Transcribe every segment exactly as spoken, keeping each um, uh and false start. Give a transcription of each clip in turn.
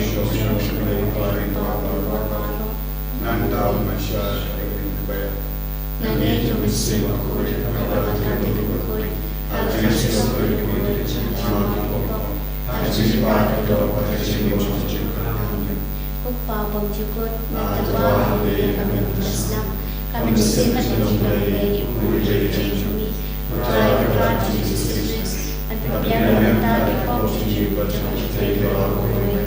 Nangta u mynsiem u la ïakren bad u ong, Ngan ïeit ïa u Mynsiem Bakhuid, ha ka bynta ki bakhuid, ha ka jingsngewthuh bakhuid, ha ki pop, ha ka jingpyrkhat, ha ka jingim jong u Trai. Ko Kpa ba ym jukut, nga tyrwa ha me ïa ka bynta ka snam. Ka mynsiem ka jong U Blei, U Blei jong ngi, U Trai Kynrad jong ngi Jisu Khrist, un pynbiang na ka bynta ki pop jong ngi bad jong ka pyrthei baroh kawei.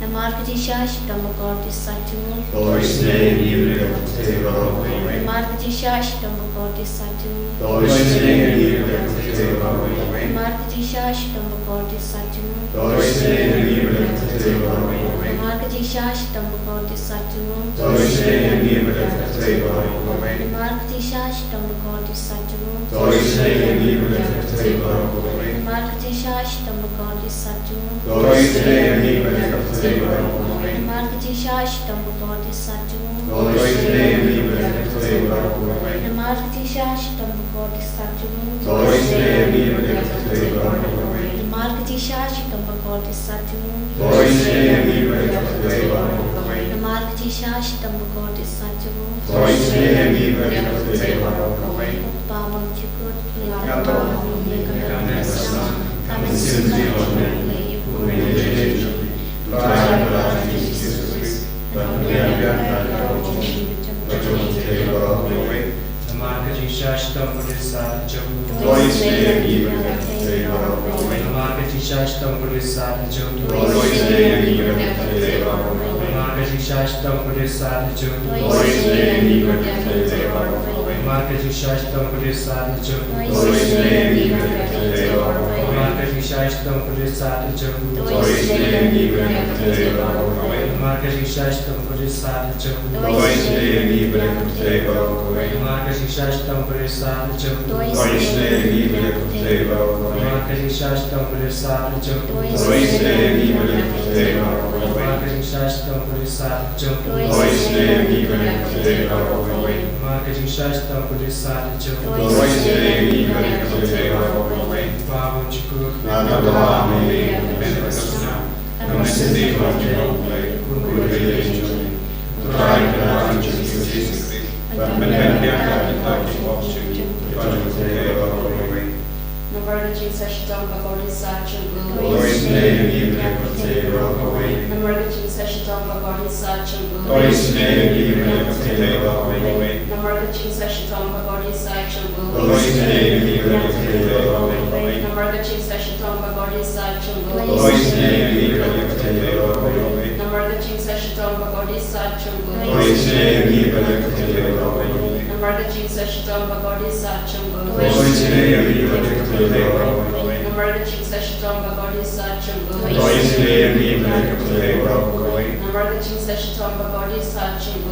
Namar ka jingshisha shitom bakordit sat jong u. To isynei ïa ngi bad ïa ka pyrthei baroh kawei. Namar ka jingshisha shitom bakordit sat jong u. To isynei ïa ngi bad ïa ka pyrthei baroh kawei. Namar ka jingshisha shitom bakordit sat jong u. To isynei ïa ngi bad ïa ka pyrthei baroh kawei. Namar ka jingshisha shitom bakordit sat jong u. To isynei ïa ngi bad ïa ka pyrthei baroh kawei. Namar ka jingshisha shitom bakordit sat jong u. To isynei ïa ngi bad ïa ka pyrthei baroh kawei. Namar ka jingshisha shitom bakordit sat jong u. To isynei ïa ngi bad ïa ka pyrthei baroh kawei. Namar ka jingshisha shitom bakordit sat jong u. To isynei ïa ngi bad ïa ka pyrthei baroh kawei. Namar ka jingshisha shitom bakordit sat jong u. To isynei ïa ngi bad ïa ka pyrthei baroh kawei. Namar ka jingshisha shitom bakordit sat jong u. To isynei ïa ngi bad ïa ka pyrthei baroh kawei. Namar ka jingshisha shitom bakordit sat jong u. To isynei ïa ngi bad ïa ka pyrthei baroh kawei. Ko Kpa ba ym jukut, nga tyrwa ha me ïa ka bynta ka snam. Ka mynsiem ka jong U Blei, U Blei jong ngi, U Trai Kynrad jong ngi Jisu Khrist, un pynbiang na ka bynta ka pop jong ngi bad jong ka pyrthei baroh kawei. Namar ka jingshisha shitom bakordit sat jong u. To isynei ïa ngi bad ïa ka pyrthei baroh kawei. Namar ka jingshisha shitom bakordit sat jong u. To isynei ïa ngi bad ïa ka pyrthei baroh kawei. Namar ka jingshisha shitom bakordit sat jong u. To isynei ïa ngi bad ïa ka pyrthei baroh kawei. Namar ka jingshaid shitom ka dei sa jong U. Namar ka jingshaid shitom ka dei sa jong U. Namar ka jingshaid shitom ka dei sa jong U. Namar ka jingshaid shitom ka dei sa jong U. Namar ka jingshaid shitom ka dei sa jong U. Namar ka jingshaid shitom ka dei sa jong U. Namar ka jingshaid shitom ka dei sa jong U. Ba bun jukut. Namar ka jingshaid shitom ba ka dei sa jong U. Namar ka jingshaid shitom ba ka dei sa jong U. Namar ka jingshaid shitom ba ka dei sa jong U. Namar ka jingshaid shitom ba ka dei sa jong U. Namar ka jingshaid shitom ba ka dei sa jong U. Namar ka jingshaid shitom ba ka dei sa jong U. Namar ka jingshaid shitom ba ka dei sa jong U. Namar ka jingshaid shitom ba ka dei sa jong U.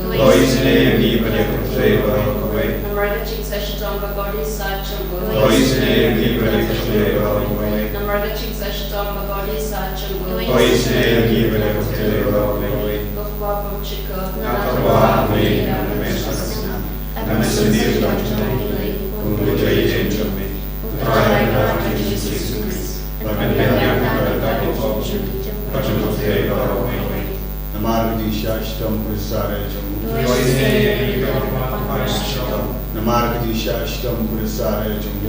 Namar ka jingshaid shitom ba ka dei sa jong U. Namar ka jingshaid shitom ba ka dei sa jong U. Ko Kpa bymjukut. Namar ka jingshaid shitom u Khrist u sah ïa jong u. Namar ka jingshaid shitom u Khrist u sah ïa jong u.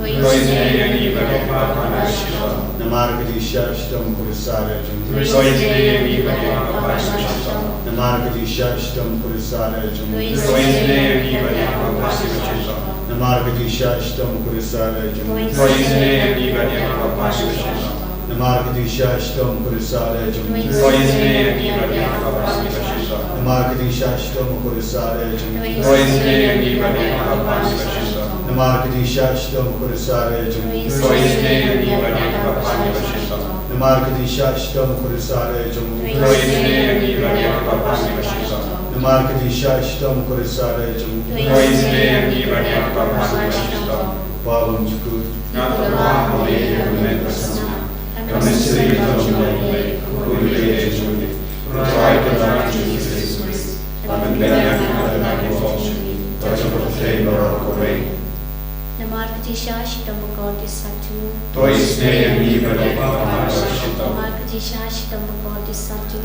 Namar ka jingshaid shitom u Khrist u sah ïa jong u. Namar ka jingshaid shitom u Khrist u sah ïa jong u. Namar ka jingshaid shitom u Khrist u sah ïa jong u. Namar ka jingshaid shitom u Khrist u sah ïa jong u. Namar ka jingshaid shitom u Khrist u sah ïa jong u. Namar ka jingshaid shitom u Khrist u sah ïa jong u. Namar ka jingshaid shitom u Khrist u sah ïa jong u. Namar ka jingshaid shitom u Khrist u sah ïa jong u. Kpa bymjukut. Namar ka jingshaid shitom ba ka dei sa jong u. Namar ka jingshaid shitom ba ka dei sa jong u.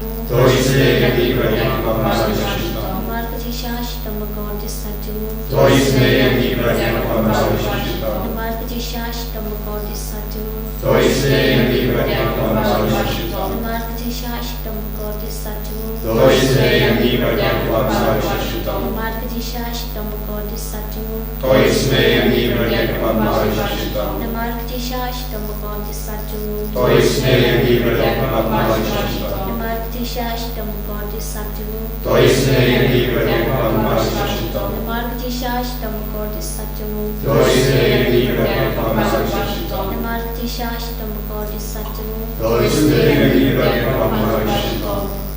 Namar ka jingshaid shitom ba ka dei sa jong u. Namar ka jingshaid shitom ba ka dei sa jong u. Namar ka jingshaid shitom ba ka dei sa jong u. Namar ka jingshaid shitom ba ka dei sa jong u. Namar ka jingshaid shitom ba ka dei sa jong u. Namar ka jingshaid shitom ba ka dei sa jong u. Namar ka jingshaid shitom ba ka dei sa jong u. Namar ka jingshaid shitom ba ka dei sa jong u.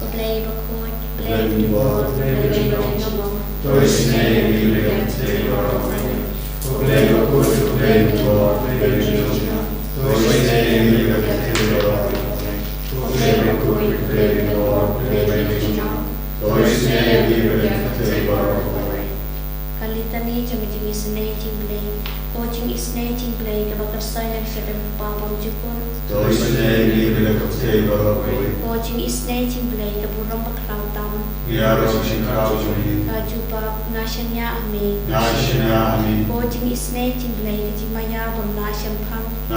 Ko Blei bakhuid, Blei ba don bor, Blei ba don jingmut. Ka Litani jong ka jingisynei jong U Blei. Ko jingisynei jong U Blei kaba kyrshai na ka shadem Kpa bymjukut. Ko jingisynei jong U Blei ka burom bakhraw tam. Ka jubab, nga shaniah ha me. Ko jingisynei jong U Blei ka jingmaïa bym lah shemphang. Ko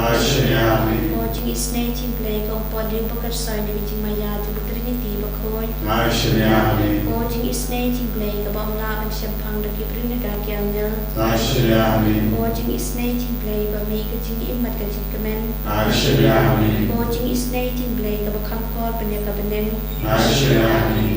jingisynei jong U Blei ka umpohliew ba kyrshai na ka jingmaïa jong ka Trinity bakhuid. Ko jingisynei jong U Blei kaba ym lah ban shemphang da ki briew ne da ki angel. Ko jingisynei jong U Blei ba mih ka jingim bad ka jingkmen. Ko jingisynei jong U Blei kaba kham kor ban ïa ka bneng.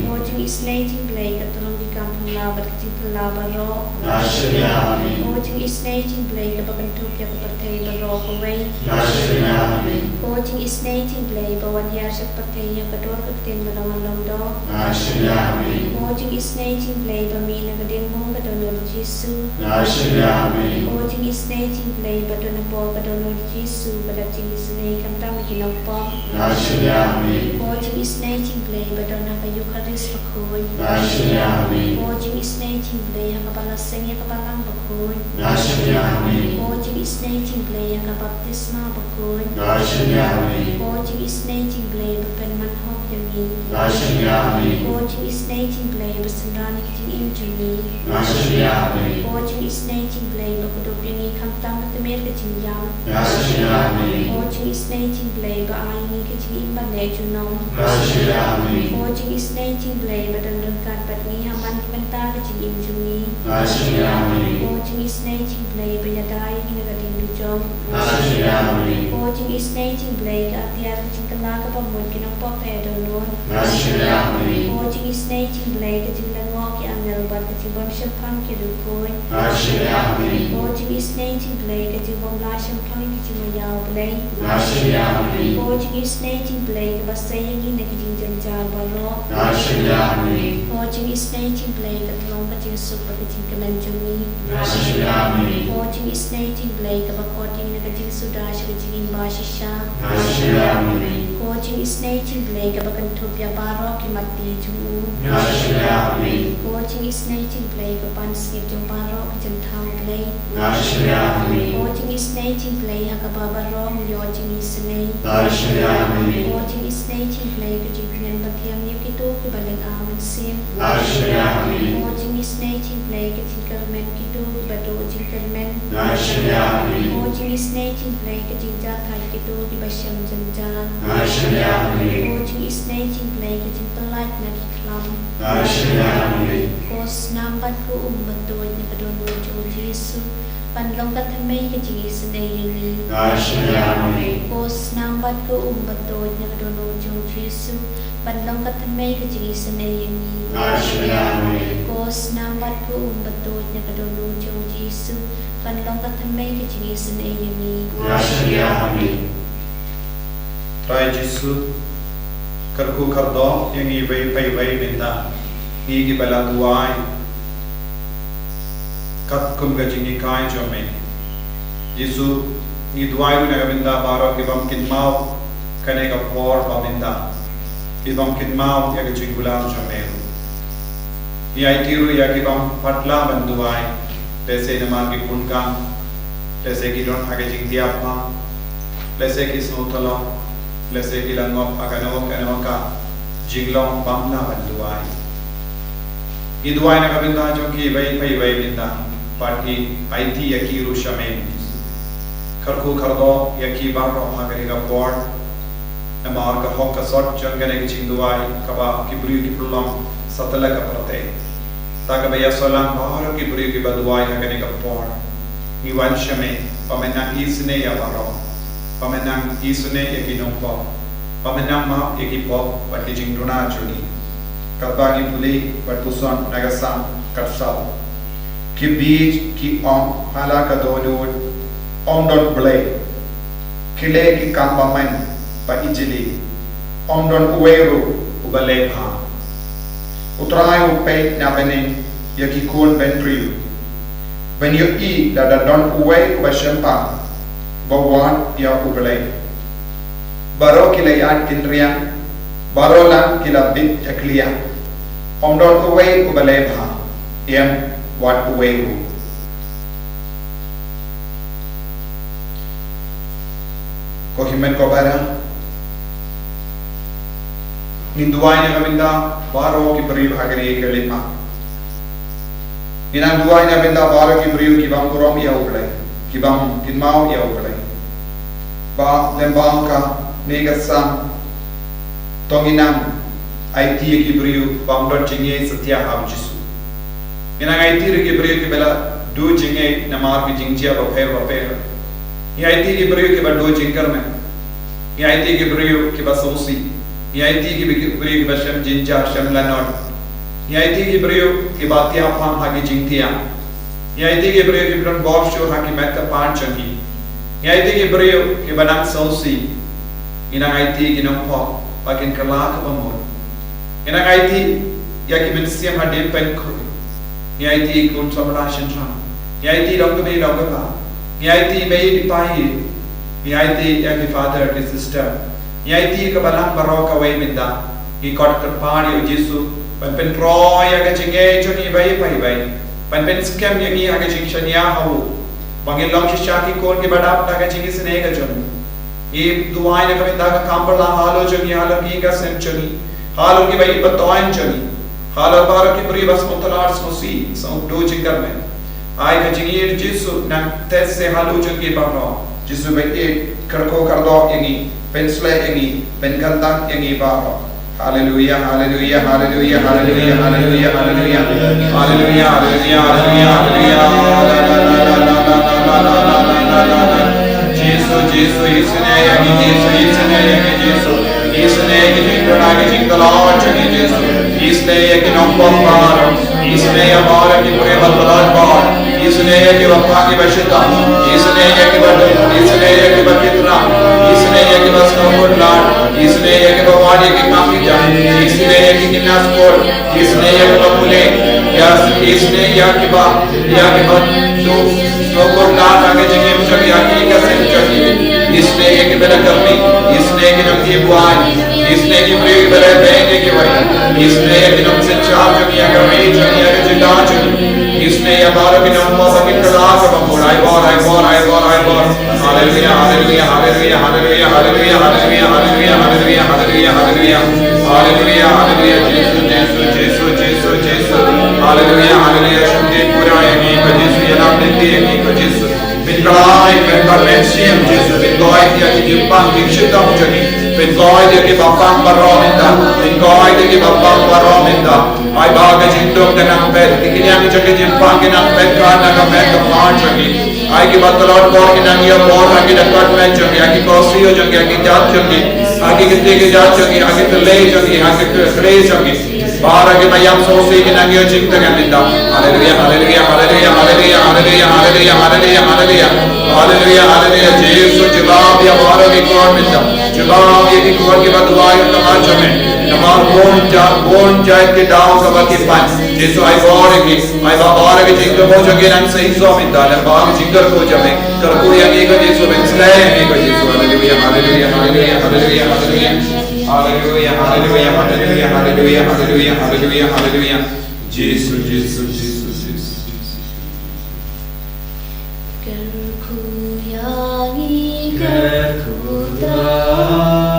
Ko Jingisynei jong U Blei ka tyllong ki kam phylla bad ka jingphylla baroh. Nga shim ïa mi. Ko jingisynei jong U Blei kaba kynthup ïa ka pyrthei baroh kawei. Nga shim ïa mi. Ko jingisynei jong U Blei ba wan hiar sha ka pyrthei ïa ka dur ka ktien ba la wan long doh. Nga shim ïa mi. Ko jingisynei jong U Blei ba mih na ka diengmut ka dohnud Jisu. Nga shim ïa mi. Ko jingisynei jong U Blei ba don hapoh ka dohnud Jisu ba dap jingisynei khamtam ïa ki nongpop. Nga shim ïa mi. Ko jingisynei jong U Blei ba don ha ka Eukharist bakhuid. Nga shim ïa mi. Ko jingisynei jong U Blei ha kaba la seng ïa ka Balang bakhuid. Nga shim ïa mi. Ko jingisynei jong U Blei ha ka baptisma bakhuid. Nga shim ïa mi. Ko jingisynei jong U Blei ba pynman hok ïa ngi. Nga shim ïa mi. Ko jingisynei jong U Blei ba synran ïa ka jingim jong ngi. Nga shim ïa mi. Ko jingisynei jong U Blei ba kdup ïa ngi khamtam ka tmier ka jingïap. Nga shim ïa mi. Ko jingisynei jong U Blei ba ai ïa ngi ka jingim ban leh junom. Nga shim ïa mi. Ko jingisynei jong U Blei ba don ryngkat bad ngi ha man ka bynta ka jingim jong ngi. Nga shim ïa mi. Ko jingisynei jong U Blei ba ïada ïa ngi na ka diengdujok. Nga shim ïa mi. Ko jingisynei jong U Blei ka atiar ka jingkylla kaba mut ki nongpop ba ïa dohnud. Nga shim ïa mi. Ko jingisynei jong U Blei ka jinglyngngoh ki angel bad ka jingbym shemphang ki riewkhuid. Nga shim ïa mi. Ko jingisynei jong U Blei ka jingbym lah shemphang ki jingmaïa U Blei. Nga shim ïa mi. Ko jingisynei jong U Blei kaba sei ïa ngi na ki jingjynjar baroh. Nga shim ïa mi. Ko jingisynei jong U Blei ka tyllong ka jingsuk bad ka jingkmen jong ngi. Nga shim ïa mi. Ko jingisynei jong U Blei kaba khot ïa ngi na ka jingsuda sha ka jingim bashisha. Nga shim ïa mi. Ko jingisynei jong U Blei kaba kynthup ïa baroh ki mat ti jong u. Nga shim ïa mi. Ko jingisynei jong U Blei ka pansngiat jong baroh ka jingthaw Blei. Nga shim ïa mi. Ko jingisynei jong U Blei ha kaba baroh ngi ïoh jingisynei. Nga shim ïa mi. Ko jingisynei jong U Blei ka jingpynïaid bathiang ïa kito kiba lynga mynsiem. Nga shim ïa mi. Ko jingisynei jong U Blei ka jingkyrmen kito kiba duh jingkyrmen. Nga shim ïa mi. Ko jingisynei jong U Blei ka jingjahthait kito kiba shem jynjar. Nga shim ïa mi. Ko jingisynei jong U Blei ka jingpyllait na ki khlam. Nga shim ïa mi. Ko snam bad ko um ba tuid na ka dohnud jong u Jisu ban long ka thymmei ka jingisynei ïa ngi. Nga shim ïa mi. Ko snam bad ko um ba tuid na ka dohnud jong u Jisu ban long ka thymmei ka jingisynei ïa ngi. Nga shim ïa mi. Ko snam bad ko um ba tuid na ka dohnud jong u Jisu ban long ka thymmei ka jingisynei ïa ngi. Nga shim ïa mi. Trai Jisu, kyrkhu kyrdoh ïa ngi iwei pa iwei mynta, ngi kiba la duwai katkum ka jinghikai jong me. Jisu, ngi duwai ruh na ka bynta baroh ki bym kynmaw kane ka por ba mynta, ki bym kynmaw ïa ka jingkular jong me ruh. Ngi aiti ruh ïa ki bym pat lah ban duwai, lehse namar ki pun kam, lehse ki don ha ka jingdiap ma, lehse ki sngewthuh, lehse ki la ngop ha kano kano ka jinglong bym lah ban duwai. Ngi duwai na ka bynta jong ki iwei pa iwei mynta, bad ngi aiti ïa ki ruh sha me. Kyrkhu kyrdoh ïa ki baroh ha kane ka por. Namar ka hok ka sot jong kane ka jingduwai kaba ki briew ki pynlong satlak ka pyrthei. Da kaba ïasoh lang baroh ki briew kiba duwai ha kane ka por. Ngi wan sha me, ba men nang isynei ïa baroh. Ba men nang isynei ïa ki nongpop. Ba men nang map ïa ki pop bad ki jingduna jong ngi. Katba ngi pule bad puson na ka Salm ka saw. Ki bieit ki ong ha la ka dohnud, ym don Blei. Ki leh ki kam bymman ba ijli, ym don uwei ruh uba leh bha. U Trai u peit na bneng ïa ki khun bynriew, ban ïohi lada don uwei uba shemphang, uba wad ïa U Blei. Baroh ki la ïaid kynriang, baroh lang ki la bit jakhlia. Ym don uwei uba leh bha, em, wat uwei ruh. Ko hynmen ko para, ngin duwai na ka bynta baroh ki briew ha kane ka lynti. Ngin nang duwai na ka bynta baroh ki briew ki bym burom ïa U Blei, ki bym kynmaw ïa U Blei. Ba lyngba kane ka Salm, to ngin nang aiti ïa ki briew ba ym don jingngeit satia ha U Jisu. Ngin nang aiti ruh ïa ki briew kiba la duh jingngeit namar ki jingjia bapher bapher. Ngin aiti ïa ki briew kiba duh jingkyrmen. Ngin aiti ïa ki briew kiba sngewsih. Ngin aiti ïa ki briew kiba shem jynjar, shem lanot. Ngi aiti ki briew kiba thiah phang ha ki jingthiah. Ngi aiti ki briew kiba don bor shuh ha ki met kyrpad jong ngi. Ngi aiti ki briew kiba nang sngewsih. Ngi nang aiti ki nongpop ba kin kylla kaba mut. Ngi nang aiti ïa ki mynsiem hadien pynkhun. Ngi aiti ki khun samla shynrang. Ngi aiti long kmie long kpa. Ngi aiti mei di pai. Ngi aiti ïa ki father ki sister. Ngi aiti ïa ka balang baroh kawei mynta. Ngi khot kyrpad ïa u Jisu ban pynroi ïa ka jingngeit jong ngi iwei pa iwei. Ban pynskhem ïa ngi ha ka jingshaniah ha u. Ba ngin long shisha ki khun kiba dap da ka jingisynei ka jong u. Ngi duwai na ka bynta ka kam balang halor jong ngi, halor ki ïing ka sem jong ngi, halor kiba ïeit ba don jong ngi, halor baroh ki briew ba sngewtynnad sngewsih sngewdon jingkyrmen. Ai ka jingïeit Jisu nang teh seh halor jong ngi baroh. Jisu ba ïeit, kyrkhu kyrdoh ïa ngi, pynsleh ïa ngi, pynkyntang ïa ngi baroh. Haleluia, haleluia, haleluia, haleluia, haleluia, haleluia. Haleluia, haleluia, haleluia, haleluia. Jisu, Jisu, isynei ïa ngi, Jisu, isynei ïa ngi, Jisu. Isynei ïa ki jingkyrkhu, ki jingtlot jong ngi, Jisu. Isynei ïa ki nongpop baroh. Isynei ïa baroh ki briew ba tlot baroh. Isynei ïa kiba pang kiba shitom. Isynei ïa kiba duk. Isynei ïa kiba kit ram. Isynei ïa kiba sngewkhuslai. Isynei ïa kiba wad ïa ki kam ki jam. Isynei ïa ki khynnah skul. Isynei ïa kiba pule. Ïa, isynei ïa kiba, ïa kiba duk sngewkhuslai ha ka jingim jong ngi, ha ka sem jong ngi. Isynei ïa kiba da kyrpang. Isynei ki nongïalam. Isynei ki briew kiba da beh ïa kiwei. Isynei ïa ki nongsynshar jong ngi, ïa ka ri jong ngi, ïa ka jylla jong ngi. Isynei ïa baroh ki nongpop ba kin kylla kaba mut. Ai bor, ai bor, ai bor, ai bor. Haleluia, haleluia, haleluia. Haleluia, haleluia, haleluia. Jisu, Jisu, Jisu, Jisu, Jisu. Haleluia, haleluia. Shim dei pura ïa ngi ko Jisu, ïalam lynti ïa ngi ko Jisu. Pynkylla, pynkylla mynsiem Jisu, pynkylla ïa ki jingpang jingshitom jong ngi. Pynkylla ïa kiba pang baroh mynta. Pynkylla ïa kiba pang baroh mynta. Ai ba ka jingdum ka nang phet, ki khñiang jong ka jingpang ki nang phet ka na ka met ka phad jong ngi. Ai kiba tlot bor ki nang ïoh bor ha ki dkhot met jong ngi, ha ki khohsiew jong ngi, ha ki jait jong ngi, ha ki kti ki jait jong ngi, ha ki thlei jong ngi, ha ki khrei jong ngi. Baroh kiba ïam sngewsih ki nang ïoh jingtngen mynta. Haleluia, haleluia, haleluia. Haleluia, haleluia. Jisu jubab ïa baroh ki khun mynta. Jubab ïa ki khun kiba duwai ïa ka jong me. Namar bun jait, bun jait ki daw kaba ki pan. Jisu ai bor ïa ki. Ai ba baroh ki jingkyrkhu jong ki nang sah ïa u mynta, lem bad ki jingkyrkhu jong me. Kyrkhu ïa ngi ko Jisu, pynsleh ïa ngi ko Jisu. Haleluia, haleluia, haleluia, haleluia, haleluia. Haleluia, haleluia, haleluia, haleluia, haleluia, haleluia. Jisu, Jisu, Jisu, Jisu. Kyrkhu ïa ngi, kyrkhu Trai.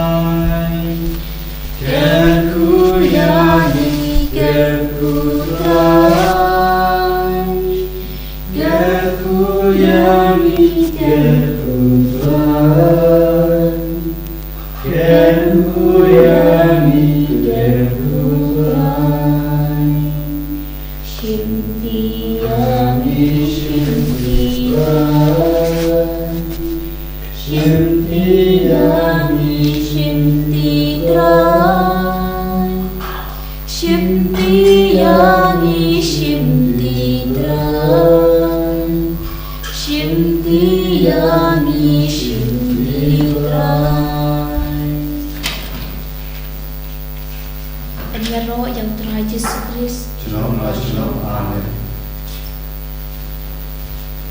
Kyrkhu ïa ngi, kyrkhu Trai. Kyrkhu ïa ngi, kyrkhu Trai. Kyrkhu ïa ngi, kyrkhu Trai. Shim ti ïa ngi, shim ti Trai. Shim ti ïa ngi, shim ti Trai. Shim ti ïa ngi, shim ti Trai. Shim ti ïa ngi, shim ti Trai. Yn ïaroh ïa u Trai Jisu Khrist